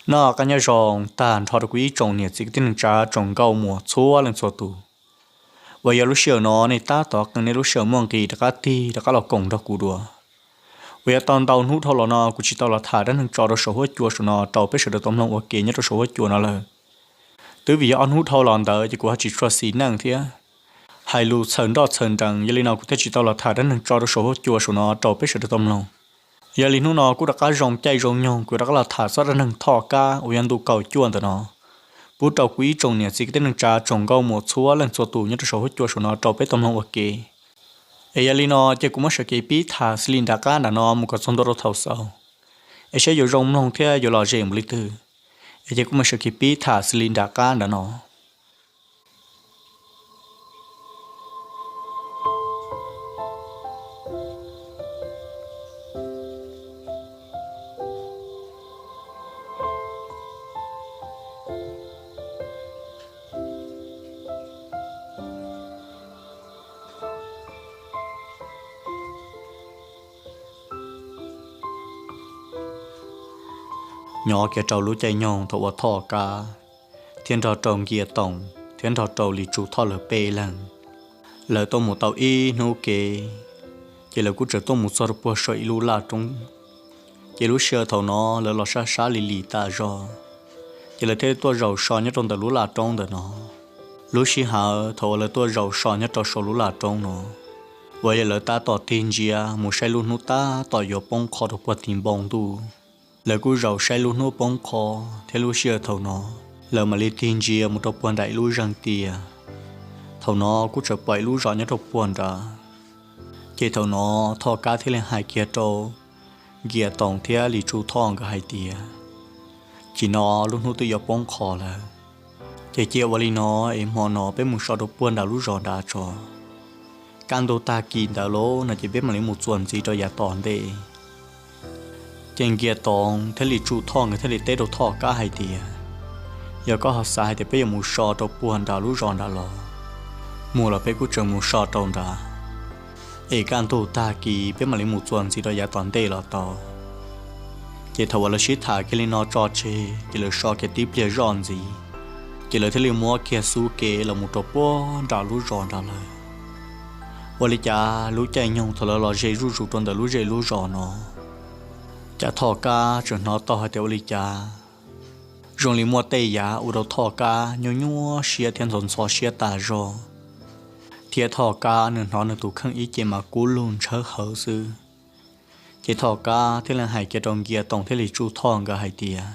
Noj qab nyob zoo tag nrho rau kuv ib tsoom niam txiv kwv tij neej tsa tsoom nkauj muam txhua leej txhua tus uas yog lub sij hawm no nej tab tom qee nej lub sij hawm muaj nqis rov qab tig rov qab los koom nrog kuv dua. Uas yog tau ntau hnub dhau los no kuv tsis tau los tham dab neeg tso rau saum huab cua saum no rau peb sawv daws tau mloog ua ke nyob rau saum huab cua no lawm. Twb vim yog ob hnub dhau los ntawd ces kuv ho tsis tshua xis neej thiab, hais lus txhaws nroj txhaws nrees, yog li no kuv thiaj tsis tau los tham dab neeg tso rau saum huab cua saum no rau peb sawv daws tau mloog. Yog li hnub no kuj rov qab zoo caij zoo nyoog kuv rov qab los tham txog dab neeg Thoj Kab uas yog ntu kaum cuaj ntawm no, pub rau kuv ib tsoom niam txiv kwv tij neej tsa tsoom nkauj muam txhua leej txhua tus nyob rau saum huab cua saum no rau peb tau mloog ua ke. Es yog li no ces kuv muab sawv kev pib tham xws li nram qab nram no mus kom txog ntua rau thaum xaus, es saib yuav zoo mloog thiab yuav lom zem npaum li twg. Es ces kuv muab sawv kev pib tham xws li nram qab nram no. Nyob kiag rau lub caij nyoog thaum uas Thoj Kab thiab nrog rau Nkias Toom thiab nrog rau Lis Tsu Thoj lawv peb leeg, lawv tuaj mus tau ib hnub kev, ces lawv kuj tseem tuaj mus txog rau puag saum ib lub laj roob. Ces lub sij hawm thaum no lawv los sab sab li lim tas zog, ces lawv thiaj tuaj zaum so nyob rau ntawm lub laj roob ntawm no. Lub sij hawm thaum uas lawv tuaj zaum so nyob rau saum lub laj roob no, uas yog lawv tab tom tig ntsia mus saib lub hnub tab tom yuav poob qho rau puag tim npoo ntuj. Lawv kuj zaum saib lub hnub poob qho, thiab lub sij hawm thaum no lawv mam li tig ntsia mus rau puag nram ib lub zeeg tiaj. Thaum no kuj tseem pom ib lub zos nyob rau puag nrad. Ces thaum no Thoj Kab thiaj li hais kiag rau Nkias Toom thiab Lis Tsu Thoj nkawd hais tias, Tsim no lub hnub twb yuav poob qho lawm, ces cia ua li no es hmo no peb mus so rau puag nram lub zos nrad tso. Kaj ntug tag kis ntawd lauj no ces peb mam li mus txuas ntxiv rau yav tom ntej. Ces Nkias Toom thiab Lis Tsu Thoj nkawd thiaj li teb rau Thoj Kab hais tias, Yog koj ho xav hais tias peb yuav mus so rau puag nram lub zos nrad los, mus los peb kuj tseem mus so rau nrad, es kaj ntug tag kis peb mam li mus txuas ntxiv rau yav tom ntej los tau. Ces thaum uas lawv sib tham kiag li no tso tseg ces lawv so kiag tib pliag zoj ntxiv, ces lawv thiaj li muab kiag xub kev los mus rau puag nram lub zos nrad lawm. Ua li cas lub caij nyoog thaum lawv los ze zuj zus rau ntawm lub zej lub zos no, cas Thoj Kab tseem hnov tau hais tias ua li cas zoo li muaj tej yam ua rau Thoj Kab nyuaj nyuaj siab thiab ntxhov ntxhov siab tas zog, thiab Thoj Kab nws hnov nws tus kheej ib ce mas kub lug ntshawv hawv xwb. Ces Thoj Kab thiaj li hais kiag rau Nkias Toom thiab Lis Tsu Thoj nkawd hais tias,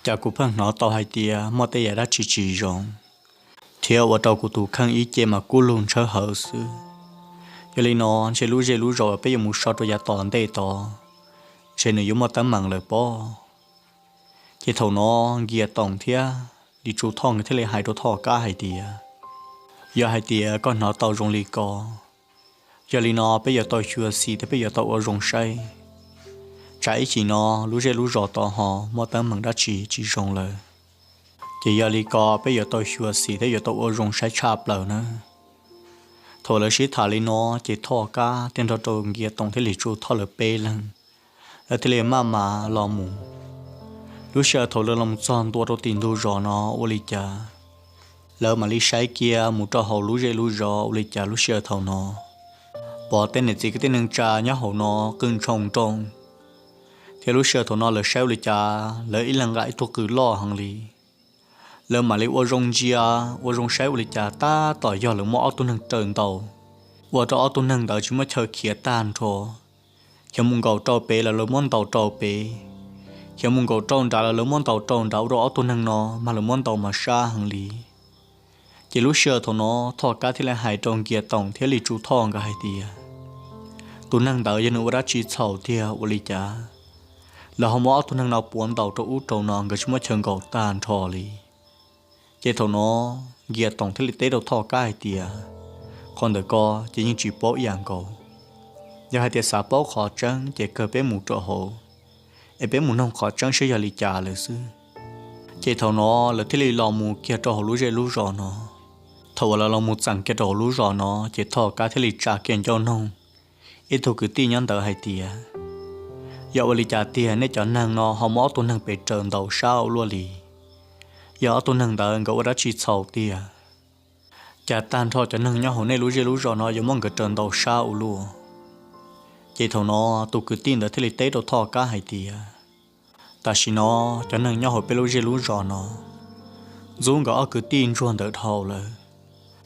Cas kuv pheej hnov tau hais tias muaj tej yam dab tsi tsis zoo, thiab ua rau kuv tus kheej ib ce mas kub lug ntshawv hawv xwb. Yog li no ntshe lub zej lub zos peb yuav mus so rau yav tom ntej tod, ntshe nws yuav muaj teeb meem lawm pob. Ces thaum no Nkias Toom thiab Lis Tsu Thoj nkawd thiaj li hais rau Thoj Kab hais tias, Yog hais tias koj hnov tau zoo li ko, yog li no peb yuav tau xyuam xim thiab peb yuav tau ua zoo saib, tsam ib chim no lub zej lub zos tod ho muaj teeb meem dab tsi tsis zoo lawm. Ces yog li ko peb yuav tau xyuam xim thiab yuav tau ua zoo saib tshaj plaws nawb. Thaum lawv sib tham li no, ces Thoj Kab thiaj nrog rau Nkias Toom thiab Lis Tsu Thoj lawv peb leeg, lawv thiaj li maj mam los mus. Lub sij hawm thaum lawv los txog ntua rau tim ntug zos no ua li cas, lawv mam li saib kiag mus rau hauv lub zej lub zos ua li cas lub sij hawm thaum no pom tej niam txiv kwv tij neej tsa nyob hauv no qw ntshoo nroo, thiab lub sij hawm thaum no lawv saib ua li cas lawv ib leeg nqa ib tug qws loj heev li. Lawv mam li ua zoo ntsia, ua zoo saib ua li cas tab tom yog lawv muab ob tug neeg raws ntaus, ua rau ob tug neeg ntawd tsis muaj chaw khiav tag nrho. Khiav mus nkaum rau pem los lawv muab ntaus rau pem, khiav mus nkaum rau nrad los lawv muab ntaus rau nrad, ua rau ob tug neeg no mas lawv muab ntaus mas sab heev li. Ces lub sij hawm thaum no Thoj Kab thiaj li hais rau Nkias Toom thiab Lis Tsu Thoj nkawd hais tias, Tus neeg ntawd yog nws ua dab tsi txhaum tiag ua li cas lawv ho muab ob tug neeg no puav ntaus rau ub rau no nkawd tsis muaj chaw nkaum tag nrho li? Ces thaum no Nkias Toom thiaj li teb rau Thoj Kab hais tias, Qhov ntawm ko ces yeej tsis paub ib yam nkaus. Yog hais tias xav paub qhov tseeb ces kawg peb mus rau hauv, es peb mus noog qhov tseeb saib yog li cas lawm xwb. Ces thaum no lawv thiaj li los mus kiag rau hauv lub zej lub zos no. Thaum uas lawv los mus txeem kiag rau hauv lub zos no ces Thoj Kab thiaj li tsa kiag ncauj noog ib tug kwv tij nyob ntawd hais tias, Yog ua li cas tiag nej cov neeg no ho muab ob tug neeg pem raws ntaus sab ua luaj li? Yog ob tug neeg ntawd nkawd ua dab tsi txhaum tiag, cas tag nrho cov neeg nyob hauv nej lub zej lub zos no yuav muab nkawd raws ntaus sab ua luaj? Ces thaum no tus kwv tij ntawd thiaj li teb rau Thoj Kab hais tias, tam sim no cov neeg nyob hauv peb lub zej lub zos no ntxub nkawd ob kwv tij ntsuag ntawd dhau lawm.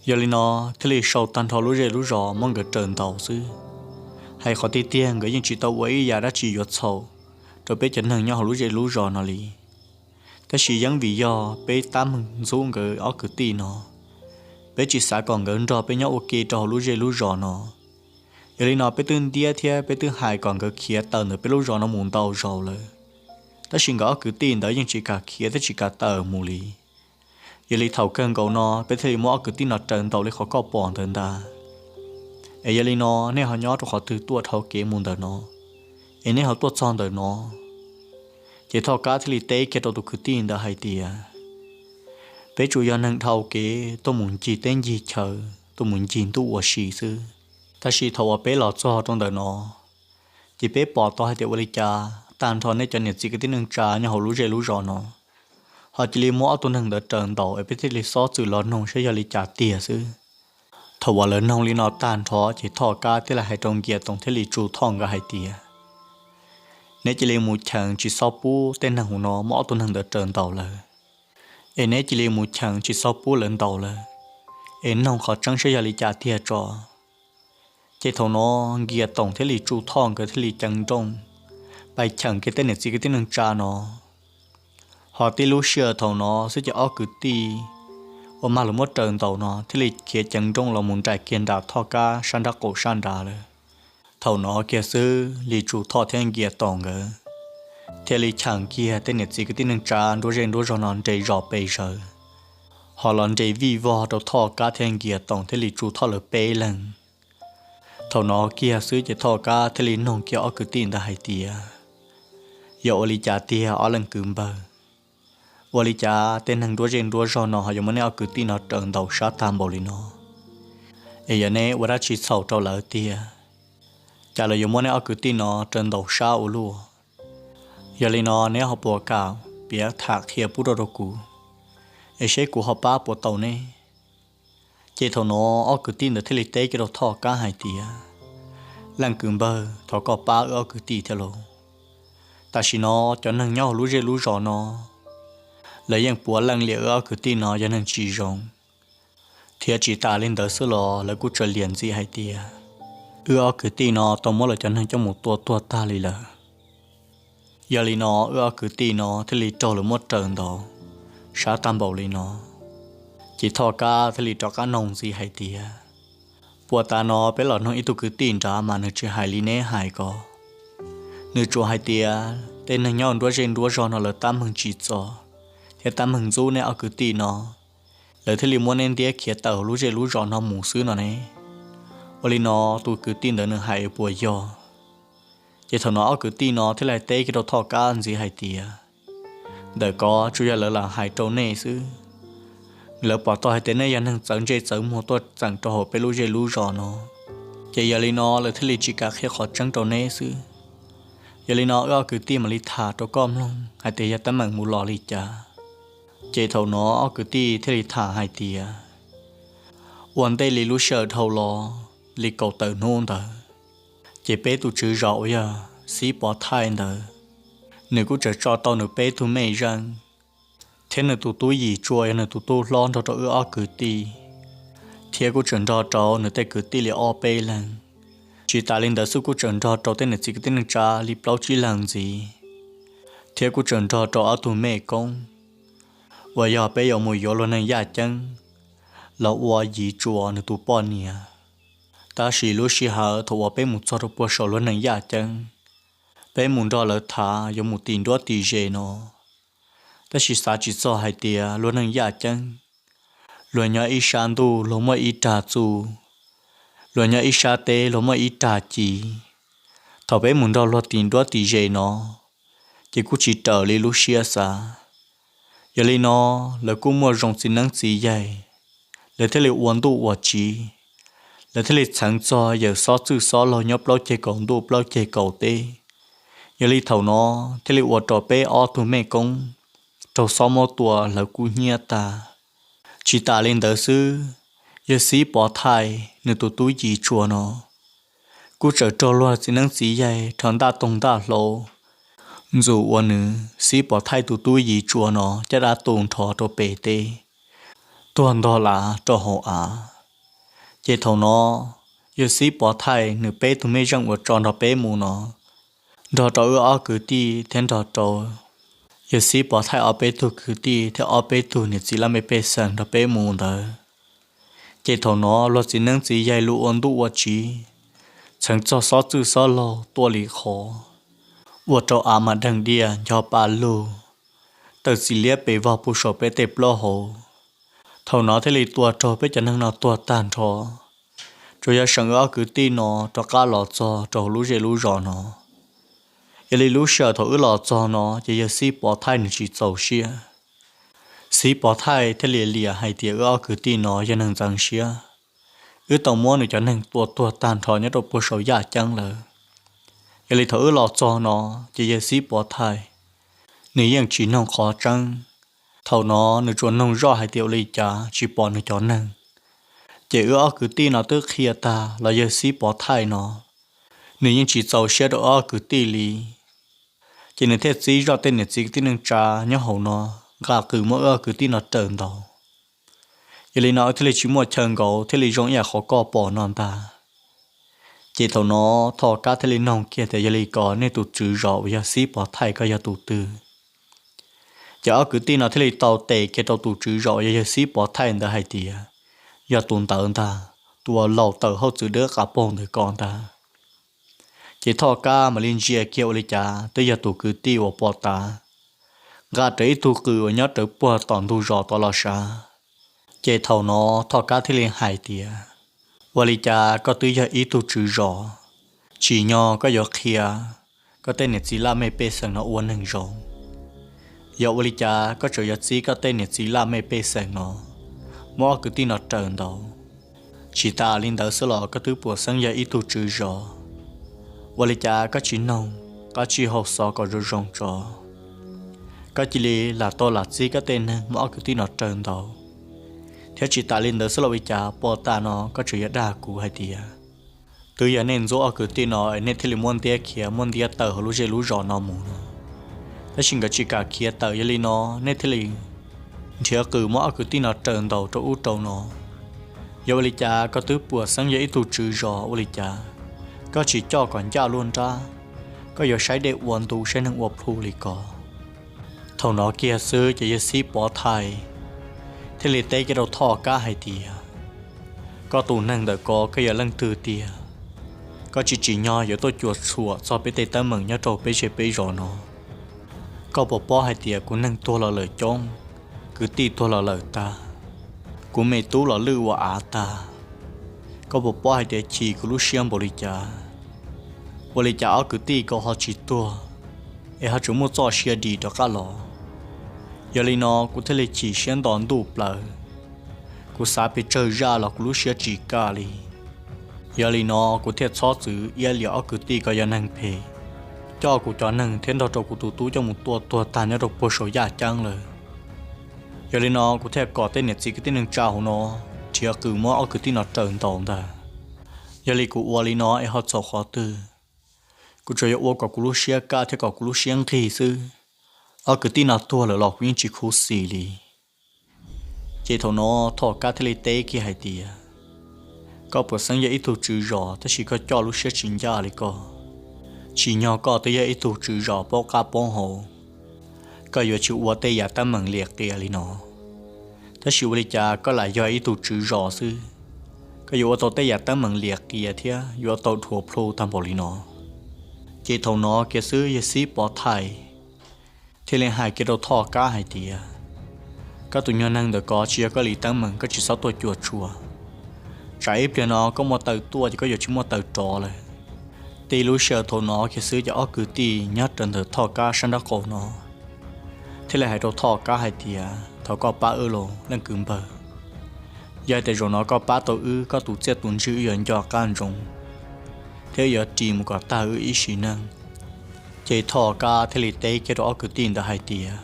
Yog li no thiaj li sau tag nrho lub zej lub zos muab nkawd raws ntaus xwb. Hais qhov tiag tiag nkawd yeej tsis tau ua ib yam dab tsi yuav txhaum rau peb cov neeg nyob hauv lub zej lub zos no li. Tab sis yeej vim yog peb tab meeg ntxub nkawd ob kwv tij no, peb tsis xav kom nkawd nrog peb nyob ua ke rau hauv lub zej lub zos no. Yog li no peb twb ntiab thiab peb twb hais kom nkawd khiav tawm ntawm peb lub zos no mus ntau zaus lawm, tab sis nkawd ob kwv tij ntawd yeej tsis kam khiav thiab tsis kam tawm mus li. Yog li thaum kawg nkaus no peb thiaj li muab ob kwv tij no raws ntaus li qhov koj pom ntawd ntag. Es yog li no nej ho nyob rau qhov twg tuaj dhau kev mus ntawm no, es nej ho tuaj txog ntawm no? Ces Thoj Kab thiaj li teb kiag rau tus kwv tij ntawd hais tias, peb tsuas yog neeg dhau kev tuaj mus ncig teb ncig chaw, tuaj mus ncig ntuj ua si xwb. Tab sis thaum uas peb los txog rau ntawm no, ces peb pom tau hais tias ua li cas tag nrho nej cov niam txiv kwv tij neej tsa nyob hauv lub zej lub zos no ho cia li muab ob tug neeg ntawd raws ntaus es peb thiaj li xob txwm los noog saib yog li cas tiag xwb. Thaum uas lawv noog li no tag nrho ces Thoj Kab thiaj li hais rau Nkias Toom thiab Lis Tsu Thoj nkawd hais tias, neb cia li mus cheem tsis txhob pub tej neeg hauv no muab ob tug neeg ntawd raws ntaus lawm, es neb cia li mus cheem tsis txhob pub lawv ntaus lawm, es noog qhov tseeb saib yog li cas tiag tso. Ces thaum no Nkias Toom thiab Lis Tsu Thoj nkawd thiaj li ceev nrooj pais cheem kiag tej niam txiv kwv tij neej tsa no. Ho tib lub sij hawm thaum no xwb ces ob kwv tij uas mag lawv muab raws ntaus no thiaj li khiav ceev nrooj los mus nraim kiag nram Thoj Kab sab nrab qaum sab nrad lawm. Thaum no kiag xwb Lis Tsu Thoj thiab Nkias Toom nkawd thiaj li cheem kiag tej niam txiv kwv tij neej tsa nruab zej nruab zog no nres zos pes zawg, ho los nres vij vog rau Thoj Kab thiab Nkias Toom thiab Lis Tsu Thoj lawv peb leeg. Thaum no kiag xwb ces Thoj Kab thiaj li noog kiag ob kwv tij ntawd hais tias, yog ua li cas tiag ob leeg kwv npawg? Ua li cas tej neeg nruab zej nruab zog no ho yuav muab neb ob kwv tij no raws ntaus sab tag npaum li no? Es yog neb ua dab tsi txhaum rau lawv tiag, cas lawv yuav muab neb ob kwv tij no raws ntaus sab ua luaj? Yog li no neb ho puas kam piav tham qhia pub rau rau kuv, es seb kuv ho pab puas tau neb? Ces thaum no ob kwv tij ntawd thiaj li teb kiag rau Thoj Kab hais tias, leej kwv npawg, thov koj pab wb ob kwv tij thiab lauj. Tam sim no cov neeg nyob hauv lub zej lub zos no, lawv yeej puav leej liam wb ob kwv tij no yog neeg tsis zoo, thiab tsis tas li ntawd xwb los lawv kuj tseem liam ntxiv hais tias wb ob kwv tij no tau muab lawv cov neeg coj mus tua tuag tag li lawm. Yog li no wb ob kwv tij no thiaj li raug lawv muab raws ntaus sab tag npaum li no. Ces Thoj Kab thiaj li rov qab noog ntxiv hais tias, puas tas no peb los noog ib tug kwv tij nrad mas nws tsis hais li neb hais ko. Nws tsuas hais tias tej neeg nyob nruab zej nruab zog no lawv tab meeg tsim txom thiab tab meeg ntxub neb ob kwv tij no, lawv thiaj li muab neb ntiab khiav tawm hauv lub zej lub zos no mus xwb no ne. Ua li no tus kwv tij ntawd nws hais puas yog? Ces thaum no ob kwv tij no thiaj li teb kiag rau Thoj Kab ntxiv hais tias, ntawm ko tsuas yog lawv lam hais rau nej xwb. Lawv pom tau hais tias nej yog neeg txawv ntsej txawv muag tuaj txeem rau hauv peb lub zej lub zos no, ces yog li no lawv thiaj li tsis kam qhia qhov tseeb rau neb xwb. Yog li no wb ob kwv tij mam li tham rau koj mloog hais tias yog teeb meem mus los li cas. Ces thaum no ob kwv tij thiaj li tham hais tias, ua ntej li lub sij hawm dhau los li kaum tawm hnub ntawd, ces peb tus tswv zos uas yog Xib Pov Thaij ntawd, nws kuj tseem tso tau nws peb tug mej zeej thiab nws tus tub Yim Tsua yog nws tus tub hlob nrog rau wb ob kwv tij, thiab kuj tseem nrog rau nws tej kwv tij li ob peb leeg. Tsis tas li ntawd xwb kuj tseem nrog rau tej niam txiv kwv tij neej tsa li plaub tsib leeg ntxiv, thiab kuj tseem nrog rau ob tug mej koob uas yog peb yuav mus yuav luag neeg yaj ceeb los ua Yim Tsua nws tus poj niam. Tab sis lub sij hawm thaum uas peb mus txog rau puag saum luag neeg yaj ceeb, peb mus nrog lawv thav yuav mus tim nruab tim ze no, tab sis xav tsis txog hais tias luag neeg yaj ceeb, luag nyob ib sab ntuj luag muaj ib rag txuj, luag nyob ib sab teb luag muaj ib rag ci. Thaum peb mus nrog luag tim nruab tim ze no, ces kuj tsis raws li lub siab xav. Yog li no, lawv kuj muaj zoo txiv neeb txiv yaig, lawv thiaj li ua ntuj ua tsiv, lawv thiaj li txheev txog yawm xob txwj xob laug nyob plaub ceg kaum ntuj plaub ceg kaum teb, Yog li thaum no thiaj li ua rau peb ob tug mej koob raug xob muab tua hlawv kub hnyiab tag. Tsis tas li ntawd xwb, yawg Xib Pov Thaij nws tus tub Yiv Tsua no kuj tseem raug luag txiv neeb txiv yaig rho ntaj toog ntaj hlau ntxuam ua nws Xib Pov Thaij tus tub Yiv Tsua no caj dab tu nrho rau pem teb, tuag ntog lav rau hauv av. Ces thaum no yawg Xib Pov Thaij nws peb tug mej zeej uas tso nrog peb mus no, nrog rau wb ob kwv tij thiab nrog rau yawg Xib Pov Thaij ob peb tug kwv tij thiab ob peb tug niam txiv laj mej pej xeem nrog peb mus ntawd, ces thaum no luag txiv neeb txiv yaig lub ua ntuj ua tsiv, txheev txog xob txwj xob laug tuaj li qhov, ua rau av mas deeg diaj nco pa lug, tawm txiv liab pes vog puag saum peb tej plaub hauv. Thaum no thiaj li tua raug peb cov neeg no tuag tag nrho. Tsuas yog seem wb ob kwv tij no rov qab los txog rau hauv lub zej lub zos no. Yog li lub sij hawm thaum wb los txog no ces yawg Xib Pov Thaij nws tsis txaus siab. Xib Pov Thaij thiaj li liam hais tias wb ob kwv tij no yog neeg ntxeev siab, wb tau muab nws cov neeg tua tuag tag nrho nyob rau puag saum yaj ceeb lawm. Yog li thaum wb los txog no, ces yawg Xib Pov Thaij nws yeej tsis noog qhov tseeb. Thaum no nws tsuas noog zoj hais tias ua li cas tsis pom nws cov neeg. Ces wb ob kwv tij no twb qhia tag los yawg Xib Pov Thaij no nws yeej tsis txaus siab rau wb ob kwv tij li. Ces nws thiaj txib zoj tej niam txiv kwv tij neej tsa nyob hauv no nqa qws muab wb ob kwv tij no raws ntaus. Yog li no wb thiaj li tsis muaj chaw nkaus thiaj li zoo ib yam qhov koj pom no ntag. Ces thaum no Thoj Kab thiaj li noog kiag tias yog li ko nej tus tswv zos uas yog Xib Pov Thaij koj yog tus twg? Ces ob kwv tij no thiaj li tau tes kiag rau tus tswv zos uas yog yawg Xib Pov Thaij ntawd hais tias yog tus ntawd ntag, tus uas laus tawm hauj txwv dawb qas paug ntawd ko ntag. Ces Thoj Kab mam li ntsia kiag ua li cas twb yog tus kwv tij uas pom tas nqa rawv ib tug qws uas nyob rawv puag tom ntug zos tod los sav. Ces thaum no Thoj Kab thiaj li hais tias, ua li cas koj twb yog ib tug tswv zos, tsim nyog koj yuav qhia koj tej niam txiv laj mej pej xeem no ua neeg zoo. Yog ua li cas koj tseem yuav txib koj tej niam txiv laj mej pej xeem no muab ob kwv tij no raws ntaus? Tsis tas li ntawd xwb los koj twb puas xeeb yog ib tug tswv zos, ua li cas koj tsis noog qab tsij hau xov kom zoo zoo tso, koj cia li lam tau lam txib koj tej neeg muab ob kwv tij no raws ntaus? Thiab tsis tas li ntawd xwb los ua li cas pom tas no koj tseem yuav dag kuv hais tias twb yog nej ntxub ob kwv tij no es nej thiaj li muab ntiab khiav muab ntiab tawm hauv lub zej lub zos no mus no, tab sis nkawd tsis kam khiav tawm, yog li no nej thiaj li nrhiav qws muab ob kwv tij no raws ntaus rau ub rau no. Yog ua li cas koj twb puas xeeb yog ib tug tswv zos, ua li cas koj tsis coj kom ncaj luaj nrab, koj yuav saib dej ua ntu saib neeg ua plhu li ko? Thaum no kiag xwb ces yawg Xib Pov Thaij thiaj li teb kiag rau Thoj Kab hais tias, koj tus neeg ntawm ko koj yog leej twg tiag? Koj tsis tsim nyog yuav tuaj cuam tshuam txog peb tej teeb meem nyob rau peb zej peb zos no. Koj puas paub hais tias kuv neeg tuag los lawm coob, kwv tij tuag los lawm tag, kuv me tub los lwj ua av tag? Koj puas paub hais tias chim kuv lub siab npaum li cas? Ua li cas ob kwv tij ko ho tsis tuag es ho tseem muaj txoj sia dim rov qab los? Yog li no kuv thiaj li chim siab nto ntuj plaws. Kuv xav pes tsawg zaj los kuv lub siab tsis kaj li. Yog li no kuv thiaj txhob txwv iab liam ob kwv tij ko yog neeg phem, coj kuv cov neeg thiab nrog rau kuv tus tub coj mus tua tuag tag nyob rau puag saum yaj ceeb lawm. Yog li no kuv thiaj kom tej niam txiv kwv tij neej tsa hauv no nrhiav qws muab ob kwv tij no raws ntaus ntag. Yog li kuv ua li no es ho txhaum qhov twg? Kuv tsuas yuav ua kom kuv lub siab kaj thiab kom kuv lub siab nqig xwb. Ob kwv tij no tuag lawm los kuv yeej tsis khuv xim li. Ces thaum no Thoj Kab thiaj li teb kiag hais tias, koj puas xeeb yog ib tug tswv zos tab sis koj coj lub siab tsis ncaj li ko? Tsim nyog koj twb yog ib tug tswv zos paub qab paub hau, koj yuav tsis ua tej yam teeb meem liam qias li no. Tab sis ua li cas koj lam yog ib tug tswv zos xwb, koj yuav ua tau tej yam teeb meem liam qias thiab yuav tau dhuav plhu tag npaum li no? Ces thaum no kiag xwb yawg Xib Pov Thaij thiaj li hais kiag rau Thoj Kab hais tias, koj tus nyuag neeg ntawm ko tsis yog koj li teeb meem, koj tsis txhob tuaj cuam tshuam. Tsam ib pliag no koj muaj taw tuaj ces koj yuav tsis muaj taw rov lawm. Tib lub sij hawm thaum no kiag xwb ces ob kwv tij nyob raws ntawm Thoj Kab sab nraub qaum no thiaj li hais rau Thoj Kab hais tias, thov koj pab wb los leej kwv npawg. Yog hais tias zaum no koj pab tau wb, koj tus txiaj tus ntsig wb yuav nco qab ntsoov thiab yuav ris mus kom tag wb ib sim neej. Ces Thoj Kab thiaj li teb kiag rau ob kwv tij ntawd hais tias,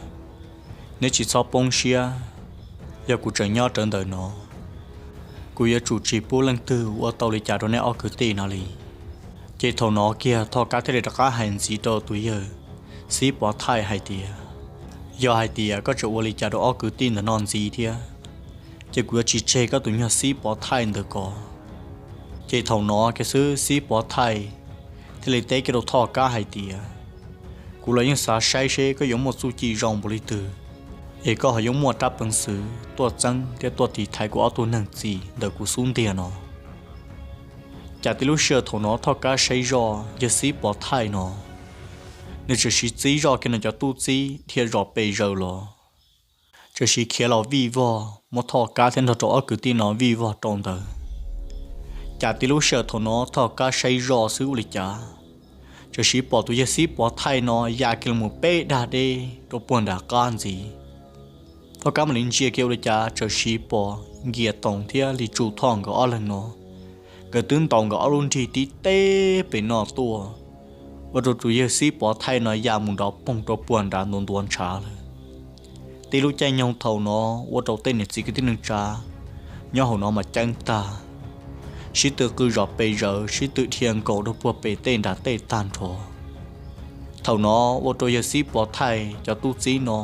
Neb tsis txhob poob siab, yog kuv tseem nyob rawv ntawm no, kuv yuav tsum tsis pub leej twg ua tau li cas rau neb ob kwv tij no li. Ces thaum no kiag Thoj Kab thiaj li rov qab hais ntxiv rau tus yawg Xib Pov Thaij hais tias, Yog hais tias koj tseem ua li cas rau ob kwv tij ntawm no ntxiv thiab, ces kuv yuav tsis tseg koj tus nyuag Xib Pov Thaij ntawd ko. Ces thaum no kiag xwb Xib Pov Thaij thiaj li teb kiag rau Thoj Kab hais tias, Kuv los yeej xav saib seb koj yuav muaj txuj ci zoo npaum li twg, es koj ho yuav muaj rab peev xwm tuaj txeeb thiab tuaj tiv thaiv kuv ob tug neeg txim ntawm kuv xub ntiag no. Cas tib lub sij hawm thaum no Thoj Kab saib zoj yawg Xib Pov Thaij no, nws tseem siv txib zoj kiag nws cov tub txib dhia zom pes zaws los, tseem siv khiav los vij vog muab Thoj Kab thiab nrog rau ob kwv tij no vij vog rau ntawd. Cas tib lub sij hawm thaum no Thoj Kab saib zoj xwb ua li cas, tseem siv pom tus yawg Xib Pov Thaij no ya kiag los mus peb dag deb rau puag nram qab ntxiv. Thoj Kab mam li ntsia kiag ua li cas tseem siv pom Nkias Toos thiab Lis Tsum Thoj nkawd ob leeg no, nkawd twb ntaus nkawd ob lub nrig tib teb pem no tuaj, ua rau tus yawg Xib Pov Thaij no ya mus nrov poog rau puag nrad ntuav ntuav ntshav lawm. Tib lub caij nyoog thaum no ua rau tej niam txiv kwv tij neej tsa nyob hauv no mas ceeb tag, sib tw qw zom pes zaws, sib tw dhia nkaus rau puag pem tej nram tej tag nrho. Thaum no ua rau yawg Xib Pov Thaij cov tub txib no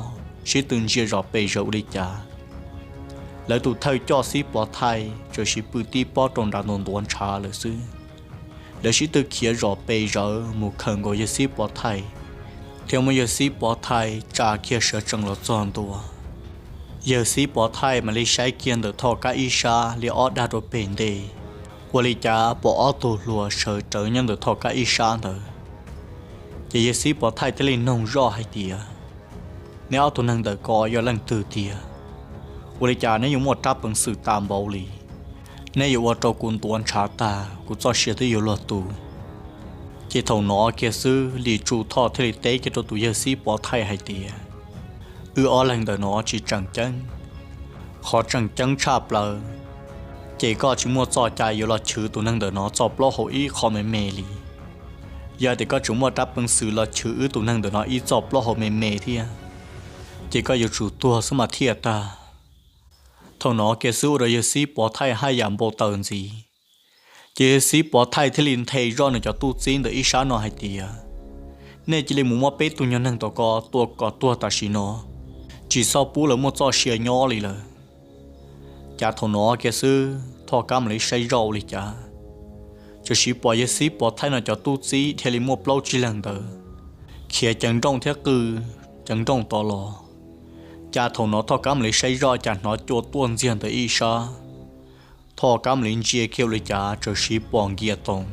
sib tw ntsia zom pes zaws ua li cas, lawv tus thawj coj Xib Pov Thaij tseem siv pw tib pob rau nrad ntuav ntuav ntshav lawm xwb. Lawv sib tw khiav zom pes zaws mus khawm nkaus yawg Xib Pov Thaij, thiab muab yawg Xib Pov Thaij tsa kiag sawv tsees los txog ntua. Yawg Xib Pov Thaij mam li saib kiag ntawm Thoj Kab ib sab li ob dag rau pem ntej, ua li cas pom ob tug hluas sawv rawv nyob ntawm Thoj Kab ib sab ntawd. Ces yawg Xib Pov Thaij thiaj li noog zoj hais tias, Neb ob tug neeg ntawm ko yog leej twg tiag? Ua li cas neb yuav muaj rab peev xwm tas npaum li? Neb yuav ua rau kuv ntuav ntshav tag, kuv txoj sia twb yuav luag tu. Ces thaum no kiag xwb Lis Tsum Thoj thiaj li teb kiag rau tus yawg Xib Pov Thaij hais tias, Wb ob leeg ntawm no tsis tseem ceeb. Qhov tseem ceeb tshaj plaws ces koj tsis muaj txoj cai yuav los chwv tus neeg ntawm no txoj plaub hau ib qho me me li. Yog tias koj tseem muaj rab peev xwm los chwv wb tus neeg ntawm no ib txoj plaub hau me me thiab, ces koj yuav tsum tuag xwb mas thiaj tag. Thaum no kiag xwb ua rau yawg Xib Pov Thaij haj yam npau taws ntxiv. Ces yawg Xib Pov Thaij thiaj li nthe zoj nws cov tub txib ntawm ib sab no hais tias, Nej cia li mus muab peb tug nyuag neeg tom ko tua kom tuag tam sim no, tsis txhob pub lawv muaj txoj sia nyob li lawm. Cas thaum no kiag xwb Thoj Kab mam li saib zoj ua li cas, tseem siv pom yawg Xib Pov Thaij no cov tub txib dhia li muaj plaub tsib leeg ntawd khiav ceev nrooj thiab qw ceev nrooj tod los. Cas thaum no Thoj Kab mam li saib zoj cas hnov cua tuaj ntxiag ntawm ib sab. Thoj Kab mam li ntsia kiag ua li cas tseem siv pom Nkias Toos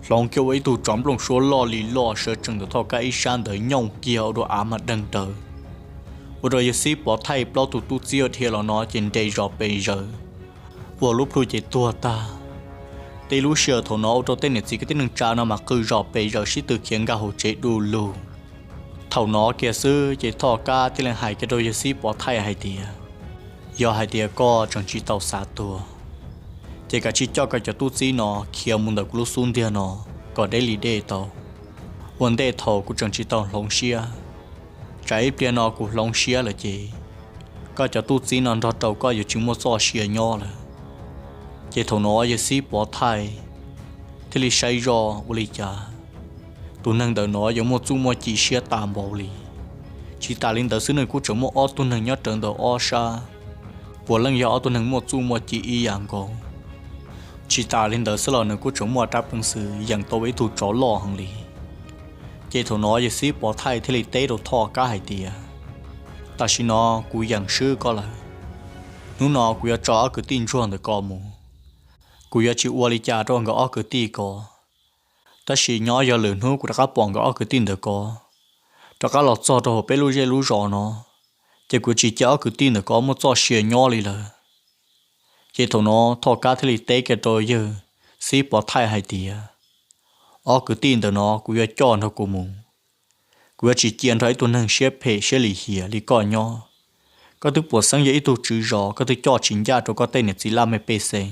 hloov kiag ua ib tug tsov nplooj suab loj li loj sawv tsees ntawm Thoj Kab ib sab ntawd nyooj kiag ua rau av mas deeg daws, ua rau yawg Xib Pov Thaij plaub tug tub txib dhia los no ces nres zom pes zaws, ua lub plhu ces tuag tag. Tib lub sij hawm thaum no ua rau tej niam txiv kwv tij neej tsa no mas qw zom pes zaws sib tw khiav nkag hauv tsev du lug. Thaum no kiag xwb ces Thoj Kab thiaj li hais kiag rau yawg Xib Pov Thaij hais tias, Yog hais tias koj tseem tsis tau xav tuag, ces kav tsij coj koj cov tub txib no khiav mus ntawm kuv lub xub ntiag no kom deb li dej tau. Ua ntej thaum kuv tseem tsis tau hloov siab, tsam ib pliag no kuv hloov siab lawm ces koj cov tub txib no nrog rau koj yuav tsis muaj txoj sia nyob lawm. Ces thaum no yawg Xib Pov Thaij thiaj li saib zoj ua li cas tus neeg ntawm no yuav muaj txuj muaj ci siab tas npaum li. Tsis tas li ntawd xwb nws kuj tseem muaj ob tug neeg nyob rawv ntawm ob sab, puav leej yog ob tug neeg muaj txuj muaj ci ib yam nkaus. Tsis tas li ntawd xwb los nws kuj tseem muaj rab peev xwm yeem tau ib tug tsov loj heev li. Ces thaum no yawg Xib Pov Thaij thiaj li teb rau Thoj Kab hais tias, Tam sim no kuv yeem swb koj lawm. Hnub no kuv yuav tso ob kwv tij ntsuag ntawm ko mus. Kuv yuav tsis ua li cas rau nkawd ob kwv tij ko. Tab sis nyob yog lwm hnub kuv rov qab pom nkawd ob kwv tij ntawm ko rov qab los txog rau hauv peb lub zej lub zos no, ces kuv tsis cia ob kwv tij ntawm ko muaj txoj sia nyob li lawm. Ces thaum no Thoj Kab thiaj li teb kiag rau yawg Xib Pov Thaij hais tias, Ob kwv tij ntawm no kuv yuav coj nrog kuv mus. Kuv yuav tsis cia nrog ib tug neeg siab phem siab lim hiam li koj nyob. Koj twb puas xeeb yog ib tug tswv zos, koj twb coj tsis ncaj rau koj tej niam txiv laj mej pej xeem.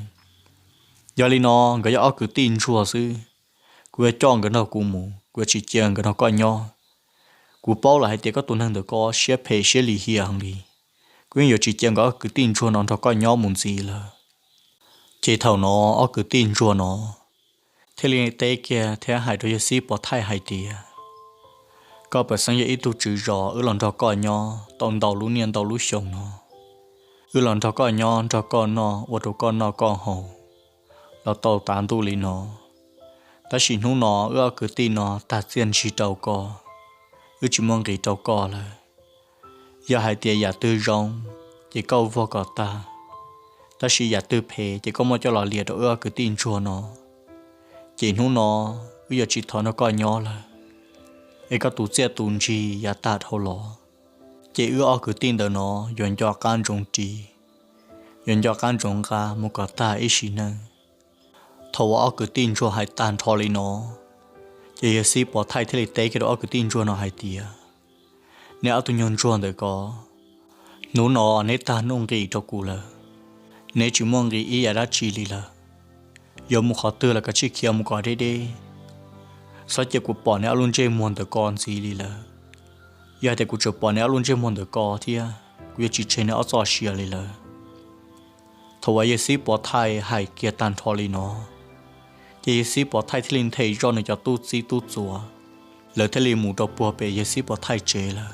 Yog li no nkawd yog ob kwv tij ntsuag xwb, kuv yuav coj nkawd nrog kuv mus, kuv yuav tsis cia nkawd nrog koj nyob. Kuv paub lawm hais tias koj tus neeg ntawm ko siab phem siab lim hiam heev li. Kuv yeej yuav tsis cia nkawd ob kwv tij ntsuag no nrog koj nyob mus ntxiv lawm. Ces thaum no ob kwv tij ntsuag no thiaj li teb kiag thiab hais rau yawg xib pov thaij hais tias, koj pam xeeb yog ib tug tswv zos, wb los nrog koj nyob tau ntau lub niaj ntau lub xyoo no, wb los nrog koj nyob nrog koj noj ua rau koj noj koj haus los tau tav ntuj li no. Tab sis hnub no wb ob kwv tij no tag txiaj ntsig rau koj, wb tsis muaj nqis rau koj lawm. Yog hais tias yam twg zoo, ces koj vog kom tag, tab sis yam twg phem ces koj muab coj los liam rau wb ob kwv tij ntsuag no. Ces hnub no wb yuav tsis thov nrog koj nyob lawm, es koj tus txiaj tus ntsig yav tag dhau los, ces wb ob kwv tij ntawm no yuav nco qab ntsoov ris, yuav nco qab ntsoov nqa mus kom tag ib sim neej. Thaum uas ob kwv tij ntsuag hais tag nrho li no, ces yawg xib pov thaij thiaj li teb kiag rau ob kwv tij ntsuag no hais tias, neb ob tug nyuag ntsuag ntawm ko, hnub no neb tag nuj nqis rau kuv lawm, neb tsis muaj nqis ib yam dab tsi li lawm. Yuav mus qhov twg los kav tsij khiav mus kom deb deb, txhob cia kuv pom neb ob lub ntsej muag ntawm ko ntxiv li lawm. Yog hais tias kuv tseem pom neb ob lub ntsej muag ntawm ko thiab, kuv yuav tsis tseg neb ob txoj sia li lawm. Thaum uas yawg xib pov thaij hais kiag tag nrho li no, ces yawg xib pov thaij thiaj li nthe zoj nws cov tub txib tub txuas, lawv thiaj li mus rau puag pem yawg xib pov thaij tsev lawm.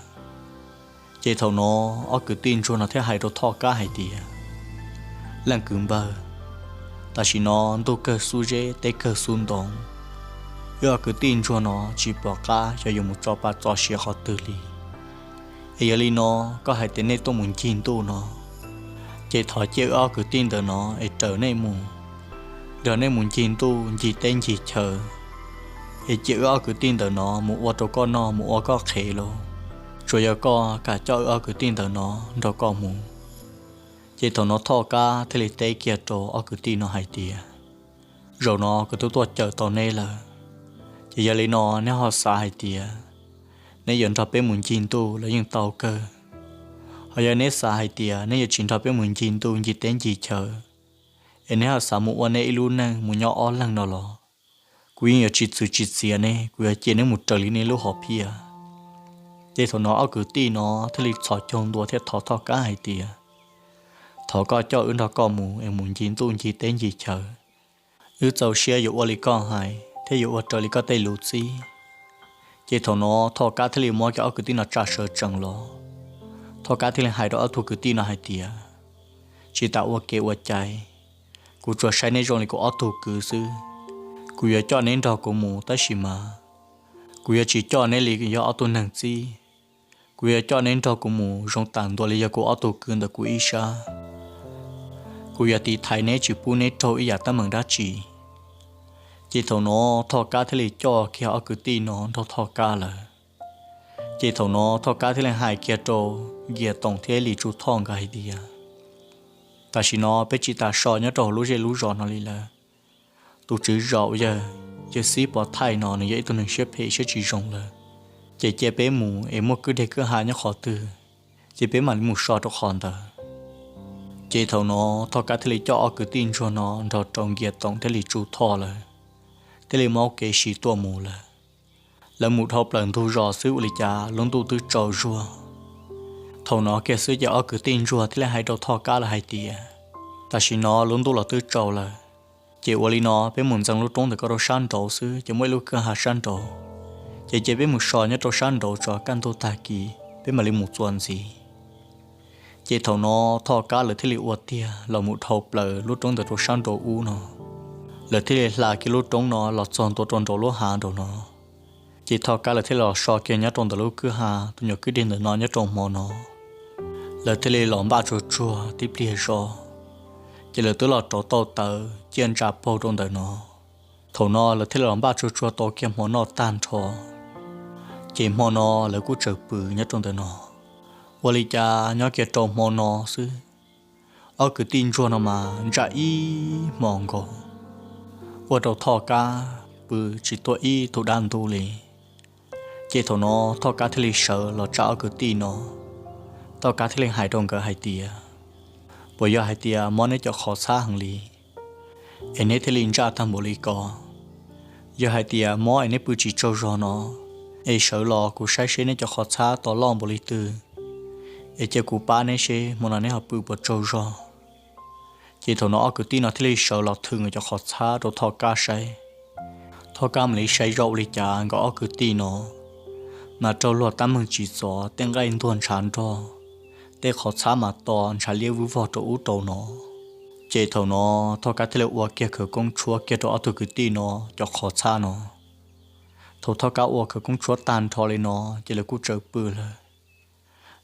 Ces thaum no ob kwv tij ntsuag no thiaj hais rau Thoj Kab hais tias, leej kwv npawg, tam sim no ntuj kawg xub zeb teb kawg xub ntoo, wb ob kwv tij ntsuag no tsis pom qab xyov yuav mus tso pa txo sia qhov twg li. Es yog li no, koj hais tias nej tuaj mus ncig ntuj no, ces thov cia wb ob kwv tij ntawm no es raws nej mus, nrog nej mus ncig ntuj ncig teb ncig chaw, es cia wb ob kwv tij ntawm no mus ua rau koj noj mus ua koj qhev lauj. Tsuas yog koj kam coj wb ob kwv tij ntawm no nrog koj mus. Ces thaum no Thoj Kab thiaj li teb kiag rau ob kwv tij no hais tias, zaum no kuv twb tuaj cawm tau neb lawm, ces yog li no neb ho xav hais tias neb yuav nrog peb mus ncig ntuj los yeej tau kawg. Ho yog neb xav hais tias neb yuav tsis nrog peb mus ncig ntuj ncig teb ncig chaw, es neb ho xav mus ua neb ib lub neej mus nyob ob leeg no los, kuv yeej yuav tsis txwv tsis txiav neb, kuv yuav cia neb mus raws li neb lub hom phiaj. Ces thaum no ob kwv tij no thiaj li txhos caug ntua thiab thov Thoj Kab hais tias, thov koj coj wb nrog koj mus es mus ncig ntuj ncig teb ncig chaw, wb txaus siab yuav ua li koj hais thiab yuav ua raws li koj tej lus txib. Ces thaum no Thoj Kab thiaj li muab kiag ob kwv tij no tsa sawv tsees los. Thoj Kab thiaj li hais rau ob tug kwv tij no hais tias, tsis tas ua kev ua cai, kuv tsuas saib neb zoo li kuv ob tug kwv xwb. Kuv yuav coj neb nrog kuv mus tab sis mas kuv yuav tsis coj neb li yog ob tug neeg txib. Kuv yuav coj neb nrog kuv mus zoo tas ntua li yog kuv ob tug kwv ntawm kuv ib sab. Kuv yuav tiv thaiv neb tsis pub neb raug ib yam teeb meem dab tsi. Ces thaum no Thoj Kab thiaj li coj kiag ob kwv tij no nrog Thoj Kab lawm. Ces thaum no Thoj Kab thiaj li hais kiag rau Nkias Toom thiab Lis Tsu Thoj nkawd hais tias, tam sim no peb tsis tas so nyob rau hauv lub zej lub zos no li lawm. Tus tswv zos uas yog yawg Xib Pov Thaij no nws yog ib tug neeg siab phem siab tsis zoo lawm, ces cia peb mus es muaj kwj deg kwj ha nyob qhov twg, ces peb mam li mus so rau qhov ntawd. Ces thaum no Thoj Kab thiaj li coj ob kwv tij ntsuag no nrog rau Nkias Toom thiab Lis Tsu Thoj lawm, thiaj li muab kev siv tuaj mus lawm. Lawv mus dhau plaws ntug zos xwb ua li cas lub ntuj twb tsaus zuag. Thaum no kiag xwb ces ob kwv tij ntsuag thiaj li hais rau Thoj Kab lawv hais tias, tam sim no lub ntuj los twb tsaus lawm, ces ua li no peb mus ntxeev lub roob ntawm ko rau sab nraud xwb ces muaj ib lub kwj ha sab nraud, ces cia peb mus so nyob rau sab nraud tso kaj ntug tag kis peb mam li mus txuas ntxiv. Ces thaum no Thoj Kab lawv thiaj li ua tiag los mus dhau plaws lub roob ntawd rau sab nraud ub no. Lawv thiaj li hla kiag lub roob no los txog ntua rau nraum lub hav nraum no. Ces Thoj Kab lawv thiaj li los so kiag nyob rau ntawm lub kwj ha tus nyuam kwj deg ntawm no nyob rau hmo no. Lawv thiaj li los npaj tsuag tsuag tib pliag zog, ces lawv twb los rauv tau tawv ciaj ntsa paug rau ntawm no. Thaum no lawv thiaj li los npaj tsuag tsuag tau kiag hmo noj tag nrho, ces hmo no lawv kuj tsaws pw nyob rau ntawm no. Ua li cas nyob kiag rau hmo no xwb, ob kwv tij ntsuag no mas ntsaj ib hmo nkaus, ua rau Thoj Kab pw tsis tuaj ib tug dab ntub li. Ces thaum no Thoj Kab thiaj li sawv los tsa ob kwv tij no. Thoj Kab thiaj li hais rau nkawd hais tias, puas yog hais tias mob neb cov qhov txhab heev li es neb thiaj li ntsaj tag npaum li ko? Yog hais tias mob es neb pw tsis tsaug zog no, es sawv los kuv saib seb neb cov qhov txhab to loj npaum li twg, es cia kuv pab neb seb hmo no neb ho pw puas tsaug zog. Ces thaum no ob kwv tij no thiaj li sawv los thwm nkawd cov qhov txhab rau Thoj Kab saib. Thoj Kab mam li saib zoo ua li cas nkawd ob kwv tij no mas raug luag tab meeg tsis txov, tej nqaij ntuag ntshav nrog, tej qhov txhab mas to ntshav liab vwj vog rau ub rau no. Ces thaum no Thoj Kab thiaj li ua kiag khawv koob tshuab kiag rau ob tug kwv tij no cov qhov txhab no. Thaum Thoj Kab ua khawv koob tshuab tag nrho li no ces lawv kuj tsaws pw lawm.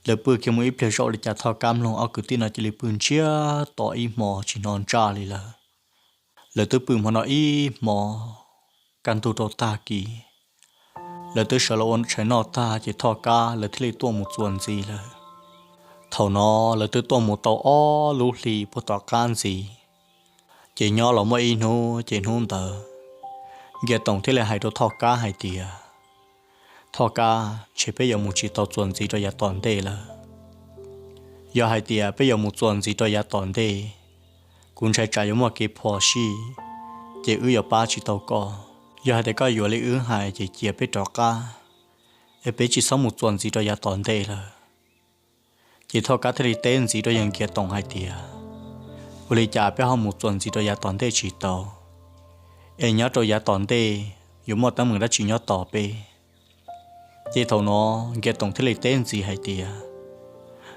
Lawv pw kiag mus ib pliag zoo li cas Thoj Kab mloog ob kwv tij no cia li pw ntsiag to ib hmo tsis hnov ntsaj li lawm. Lawv twb pw hmo no ib hmo, kaj ntug rau tag kis, lawv twb sawv los ua tshais noj tag ces Thoj Kab lawv thiaj li tuaj mus txuas ntxiv lawm. Thaum no lawv twb tuaj mus tau ob lub hlis puag tom qab ntxiv, ces nyob los muaj ib hnub ces hnub ntawd Nkias Toom thiaj li hais rau Thoj Kab hais tias, Thoj Kab, ntshe peb yuav mus tsis tau txuas ntxiv rau yav tom ntej lawm. Yog hais tias peb yuav mus txuas ntxiv rau yav tom ntej, kuv ntshai tsam yuav muaj kev phom sij, ces wb yuav pab tsis tau koj. Yog hais tias koj yuav li wb hais ces cia peb rov qab, es peb tsis txhob mus txuas ntxiv rau yav tom ntej lawm. Ces Thoj Kab thiaj li teb ntxiv rau yawg Nkias Toom hais tias, ua li cas peb ho mus txuas ntxiv rau yav tom ntej tsis tau, es nyob rau yav tom ntej yuav muaj teeb meem dab tsi nyob tos peb? Ces thaum no Nkias Toom thiaj li teb ntxiv hais tias,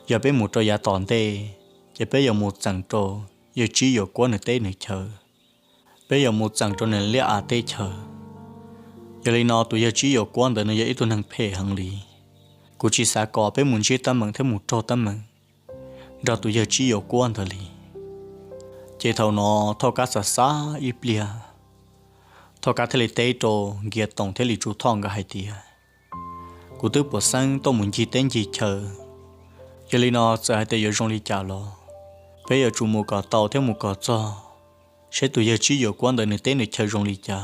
yog peb mus rau yav tom ntej, ces peb yuav mus txeem rau yawg Tsib Yuam Kuab nws teb nws chaw, peb yuav mus txeem rau nws liaj av teb chaws. Yog li no tus yawg Tsib Yuam Kuab ntawd nws yog ib tug neeg phem heev li, kuv tsis xav kom peb mus ntsib teeb meem thiab mus raug teeb meem nrog tus yawg Tsib Yuam Kuab ntawd li. Ces thaum no Thoj Kab xav xav ib pliag, Thoj Kab thiaj li teb rau Nkias Toom thiab Lis Tsum Thoj nkawd hais tias, kuv twb puas xeeb tuaj mus ncig teb ncig chaw, yog li no txawm hais tias yuav zoo li cas los peb yuav tsum mus kom tau thiab mus kom txog, saib tus yawg Tsib Yuam Kuab ntawd nws teb nws chaw zoo li cas.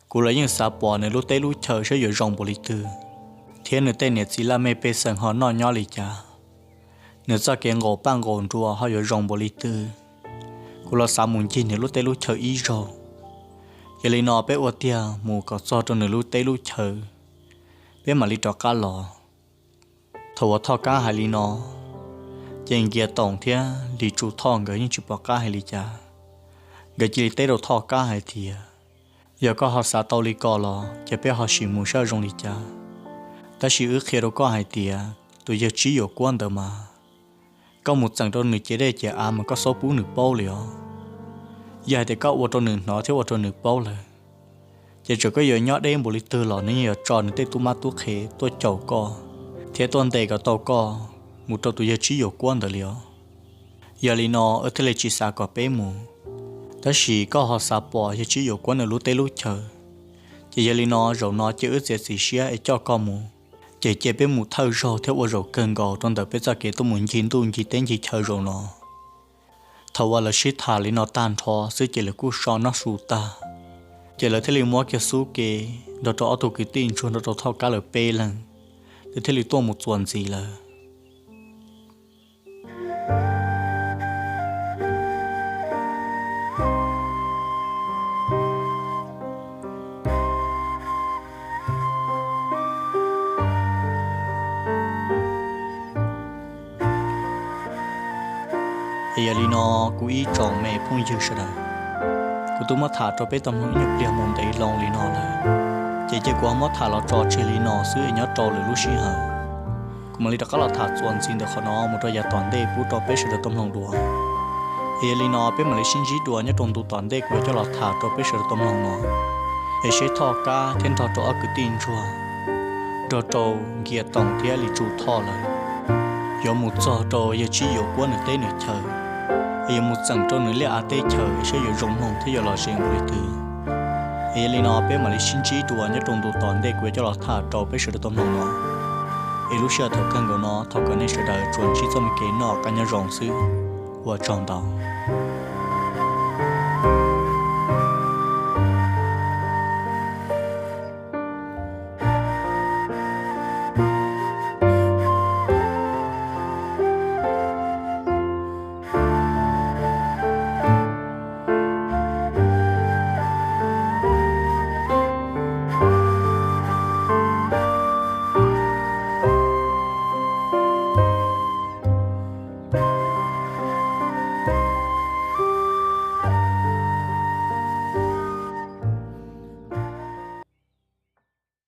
Kuv los yeej xav pom nws lub teb lub chaw saib yuav zoo npaum li twg, thiab nws tej niam txiv laj mej pej xeem ho noj nyob li cas, nws txoj kev nqaus paj nqaus nruas ho yuav zoo npaum li twg. Kuv los xav mus ncig nws lub teb lub chaw ib zaug. Yog li no peb ua tiag mus kom txog rau nws lub teb lub chaw, peb mam li rov qab los. Thaum uas Thoj Kab hais li no, ces Nkias Toom thiab Lis Tsum Thoj nkawd yeej tsis pom qab hais li cas. Nkawd cia li teb rau Thoj Kab hais tias, yog koj ho xav tau li ko los ces peb ho sim mus saib zoo li cas. Tab sis wb qhia rau koj hais tias tus yawg Tsib Yuam Kuab ntawd mas, koj mus txeem rau nws ciav dej ciav av mas koj xub pub nws paub li os. Yog hais tias koj ua rau nws hnov thiab ua rau nws paub lawm, ces txawm koj yuav nyob deb npaum li twg los nws yeej yuav tso nws tej tub mab tub qhe tuaj caum koj, thiab tuaj ntes kom tau koj mus rau tus yawg Tsib Yuam Kuab ntawd li os. Yog li no wb thiaj li tsis xav kom peb mus. Tab sis koj ho xav pom yawg Tsib Yuam Kuab nws lub teb lub chaw, ces yog li no zaum no cia wb txiav txim siab es coj koj mus. Ces cia peb mus thawj zaug thiab ua zaum kawg nkaus rau ntawm peb txoj kev tuaj mus ncig ntuj ncig teb ncig chaw zaum no. Thaum uas lawv sib tham li no tag nrho xwb ces lawv kuj so noj su tag, ces lawv thiaj li muab kiag xub ke nrog rau ob tug kwv tij ntsuag nrog rau Thoj Kab lawv peb leeg, lawv thiaj li tuaj mus txuas ntxiv lawm. Es yog li no, kuv ib tsoom me phooj ywg sawv daws, kuv twb muab tham rau peb tau mloog ib nyuag pliag mus ntev loo li no lawm, ces cia kuv ho muab tham los tso tseg li no xwb es nyob rau lwm lub sij hawm kuv mam li rov qab los tham txuas ntxiv ntawm qhov no mus rau yav tom ntej pub rau peb sawv daws tau mloog dua. Es yog li no peb mam li sib ntsib dua nyob rau ntu tom ntej kuv yuav coj los tham rau peb sawv daws tau mloog no. Es seb Thoj Kab thiab nrog rau ob kwv tij ntsuag, nrog rau Nkias Toom thiab Lis Tsum Thoj lawm, yuav mus txog rau yawg Tsib Yuam Kuab nws teb nws chaw, es yuav mus txeem rau nws liaj av teb chaws saib yuav zoo mloog thiab yuav lom zem npaum li twg. Es yog li no peb mam li sib ntsib dua nyob rau ntu tom ntej kuv yuav coj los tham rau peb sawv daws tau mloog no. Es lub sij hawm thaum kawg nkaus no thov kom nej sawv daws tsuas ntsib txoj me kev noj qab nyob zoo xwb. Ua tsaug ntau.